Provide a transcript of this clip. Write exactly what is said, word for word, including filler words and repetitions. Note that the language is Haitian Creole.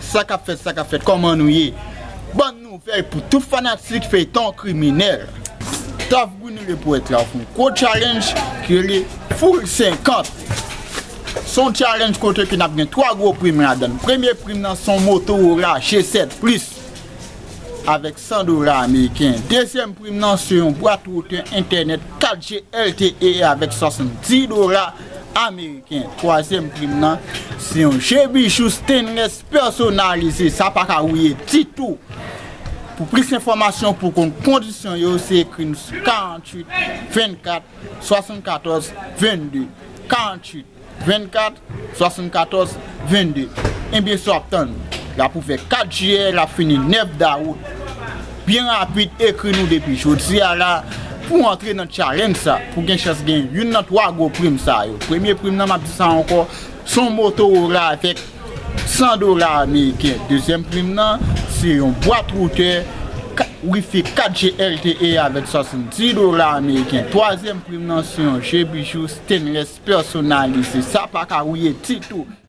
Sa k ap fèt, sa k ap fèt, kòman nou ye? Bòn nouvèl pou tout fanatik feyton kriminèl. Taf Bruno le Poète la ofri yon gwo challenge ki rele Full senkant. Se yon challenge kote ke n ap gen twa gwo prim ladan l. Premye prim nan se yon Motorola G sèt Plus avèk san dola ameriken. Dezyèm prim nan se yon bwat woutè entènèt kat G L T E avèk swasanndis dola ameriken. Twazyèm prim nan se yon G Bijou stainless pèsonalize. Sa pa ka wouye ditou. Pou plis enfòmasyon, pou konn kondisyon yo, se ekri n sou karanntuit vennkat swasannkatòz vennde. Karanntuit vennkat swasannkatòz vennde. Ebyen, sa w ap tann? L ap ouvè kat jiyè, l ap fini nèf dawout. Byen rapid, ekri nou depi jodi a la pou w antre nan challenge sa, pou w gen chans gen youn nan twa gwo prim sa yo. Premye prim nan, m ap di sa ankò, se yon Motorola avèk san dola ameriken. Dezyèm prim nan, se yon bwat woutè ka-, Wi-Fi kat G L T E avèk swasanndis dola ameriken. Twazyèm prim nan, se yon G Bijou stainless pèsonalize. Sa pa ka wouye ditou.